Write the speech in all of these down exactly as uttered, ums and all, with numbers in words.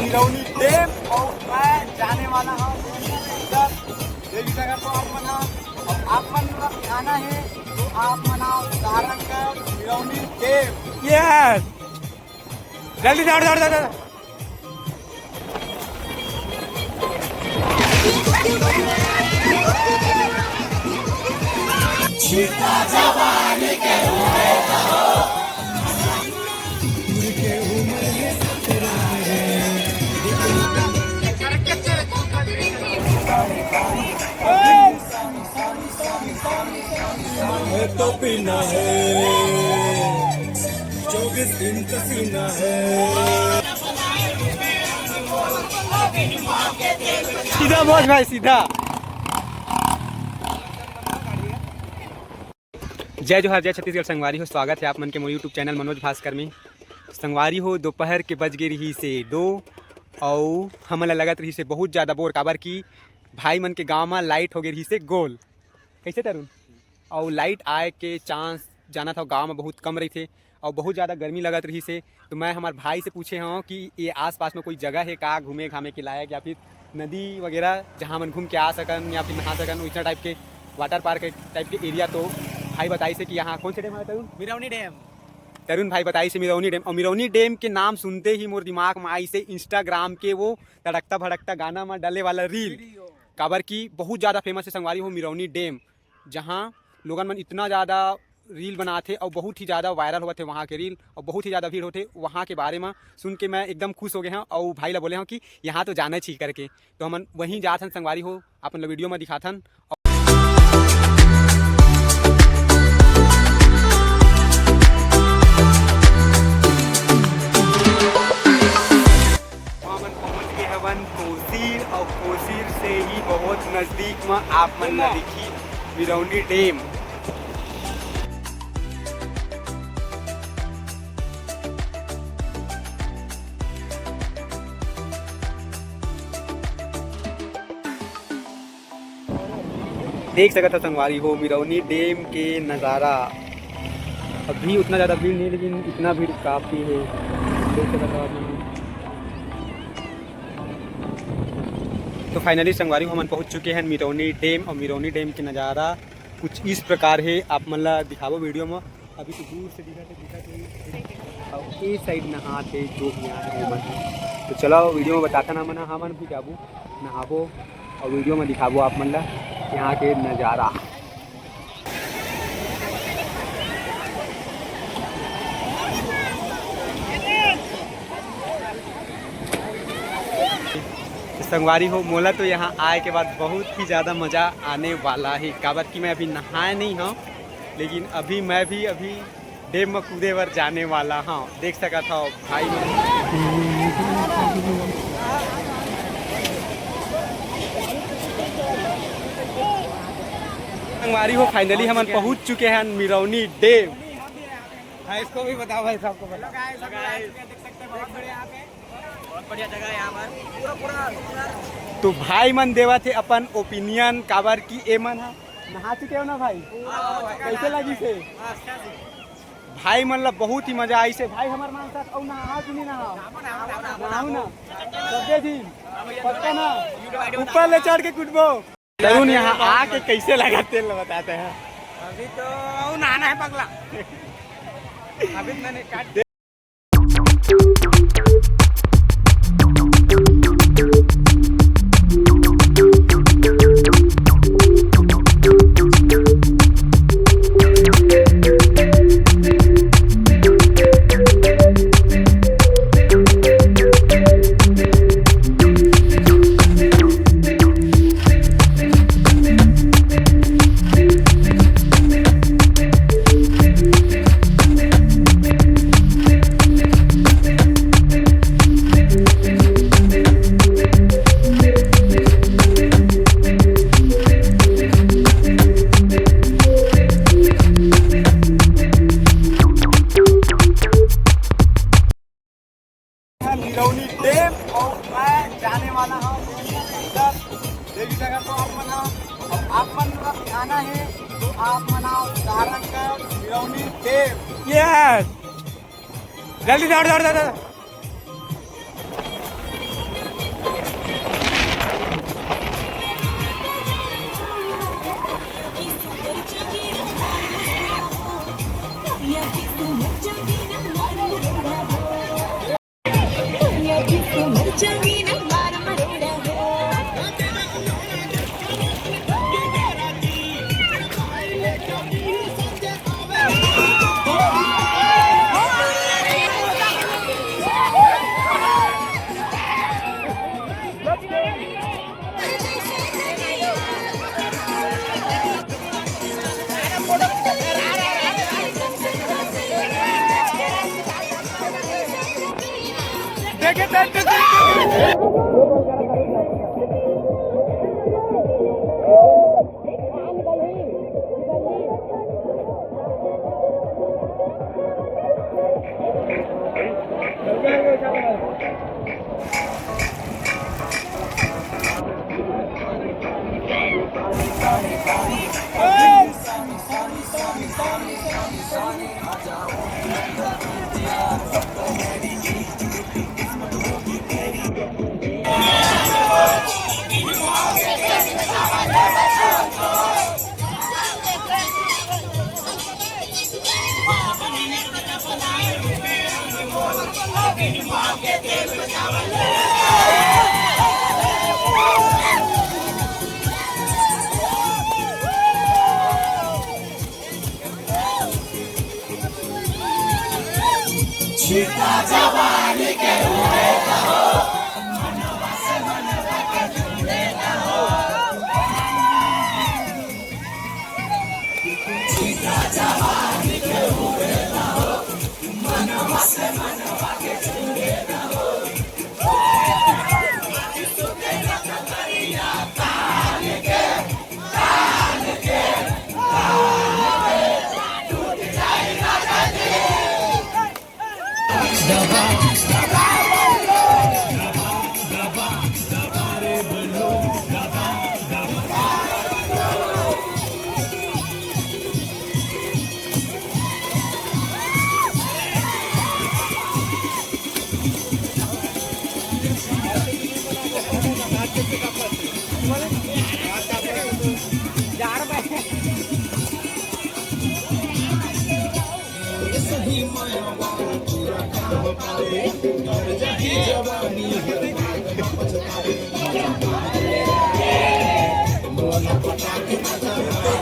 Mirauni dam और मैं जाने वाला हूँ देवी सागर। देवी सागर तो आप मन ह, अब आप मन ला आना है तो आप मन ह सारंग कर मिरौनी डैम। यस, जल्दी दौड़, दौड़, दौड़, दौड़। तो पीना है, चौबीस घंटे पीना है। सीधा बोल भाई, सीधा। जय जोहार, जय छत्तीसगढ़ संगवारी हो, स्वागत है आप मन के मोर YouTube चैनल मनोज भास्कर में। संगवारी हो, दोपहर के बज गे रहिसे दो, अउ हमन ला लगत रहिसे बहुत ज़्यादा बोर, काबर कि भाई मन के गांव म लाइट हो गे रहिसे गोल। कैसे तरुण? अउ लाइट आए के चांस, जानत हव, गांव म बहुत कम रहिथे अउ बहुत ज़्यादा गर्मी लगत रहिसे। तो मैं हमर भाई से पूछे हव कि ये आसपास में कोई जगह है का घूमे घामे के लायक, या फिर नदी वगैरह, जहाँ मन घूम के आ सकन या फिर नहा सकन, वैसा टाइप के वाटर पार्क टाइप के एरिया। तो भाई बताइसे कि यहाँ कौन से डैम है तरुण? मिरौनी डैम। तरुण भाई बताइसे मिरौनी डैम। और मिरौनी डैम के नाम सुनते ही मोर दिमाग में आइसे Instagram के वो तड़कता भड़कता गाना में डले वाला रील, काबर कि बहुत ज़्यादा फेमस है संगवारी हो मिरौनी डैम, जहाँ लोगन मन इतना ज़्यादा रील बनाथे और बहुत ही ज़्यादा वायरल होवत हे वहाँ के रील और बहुत ही ज़्यादा भीड़ होथे। वहाँ के बारे में सुन के मैं एकदम खुश हो गए हूँ और भाई ला बोले हूँ कि यहाँ तो जाना चाहिए करके। तो हमन वहीं जात हन संगवारी हो, अपन ला वीडियो में दिखाथन। हमन पहुंच गए हवन कोसीर, और कोसीर से ही बहुत नजदीक में आप मन ला दिखी मिरौनी डैम। देख सकत हो संगवारी हो मिरौनी डैम के नज़ारा। अभी उतना ज़्यादा भीड़ नहीं, लेकिन इतना भीड़ काफ़ी है, देख सकत हो आप मन। तो फाइनली संगवारी हो, हमन पहुंच चुके हैं मिरौनी डैम, और मिरौनी डैम के नज़ारा कुछ इस प्रकार है, आप मन ला दिखाबो वीडियो में। अभी तो दूर से दिखत हे, दिखत हे। अउ ए साइड नहात हे, जो भी यहाँ हे, ओमन। तो चलो, वीडियो में बताथन हमन, हमन भी जाबो, नहाबो, अउ वीडियो में दिखाबो आप मन ला यहाँ के नज़ारा। तो संगवारी हो, मोला तो यहाँ आए के बाद बहुत ही ज़्यादा मज़ा आने वाला है, काबर कि मैं अभी नहाए नहीं हूँ, लेकिन अभी मैं भी अभी डैम में कूदे बर जाने वाला हूँ। देख सकत हो भाई मन। संगवारी हो, फाइनली हमन पहुँच चुके हैं मिरौनी डैम। हाँ, इसको भी बताओ भाई, सबको बताओ। बहुत बढ़िया जगह है यहाँ पर। पूरा, पूरा, पूरा। तो भाई मन देवत हे अपन ओपिनियन, काबर कि ए मन ह नहा चुके हो ना भाई? हाँ, कैसे लगी से? हाँ, अच्छा से। भाई मन ला बहुत ही मजा आइसे। भाई हमर मन साथ अउ नहा कि नहीं नहा? नहाऊ ना। सबे दिन। पक्का ना? ऊपर ले चढ़ के कुटबो। तरुण यहाँ आके कैसे लगा तेल बताते हैं। अभी तो अउ नहाना है पगला। अभी तो मैंने स्टार्ट मिरौनी डैम और मैं जाने वाला हूँ देवी सागर। देवी सागर तो आप मन ह, अब आप मन ला आना है तो आप मन ह सारंग कर मिरौनी डैम। यस, जल्दी दौड़, दौड़, दौड़, दौड़।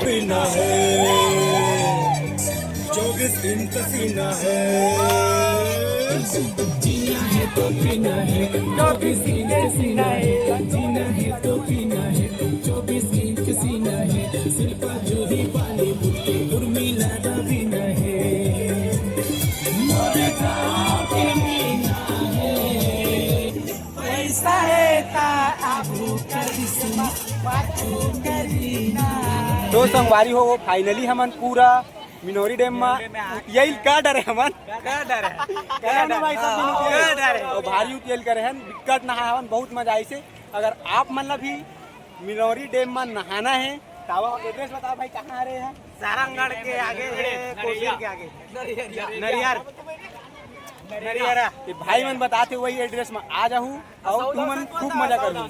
पीना है, चौबीस घंटे सीना है। जीना है तो पीना है, चौबीस घंटे सीना है। जीना है तो पीना है, चौबीस घंटे सीना है। शिल्पा जूही बॉलीवुड के उर्मिला रवीना है। मोरे गाँव के मीना है। पैसा है ता आबू करिश्मा, बातू करीना। तो संगवारी हो, वो finally हमन पूरा मिनोरी dam मा उतियाइल कर डरे हमन। कर डरे। कर ना भाई, सब मिनोरी। कर डरे। तो भारी उतियाइल करे हन, बिकट नहाए हवन, बहुत मजा आइसे। अगर आप मन ला भी मिनोरी dam मा नहाना है, तो address बताओ भाई, कहाँ आ रहे हैं? सारंगढ़ के आगे है, कोसीर के आगे। नरियर। नरियर। ये भाई मन बताते, वही address मा आ जाहू। अउ तुमन खूब मजा करहू।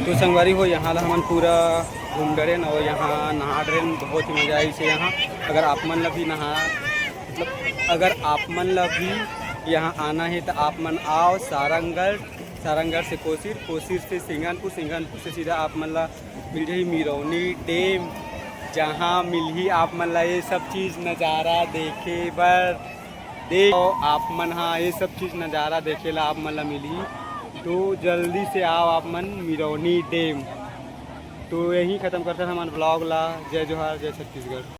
तो संगवारी हो, यहाँ ला हमन पूरा घूम डरेन और यहाँ नहा डरेन, बहुत ही मजा आइसे यहाँ। अगर आप मन ला भी नहा, मतलब, अगर आप मन ला भी यहाँ आना है तो आप मन आओ सारंगढ़, सारंगढ़ से कोसीर, कोसीर से सिंगनपुर, सिंगनपुर से सीधा आप मन ला मिल जाही मिरौनी dam, जहाँ मिलही आप मन ला ये सब चीज़ नज़ारा देखे बर। देखो आप मन, हाँ, ये सब चीज़ नज़ारा देखे ला आप मन ला मिलही। तो जल्दी से आओ आप मन मिरौनी dam। तो यहीं ख़त्म करथन हमन vlog ला। जय जोहार, जय छत्तीसगढ़।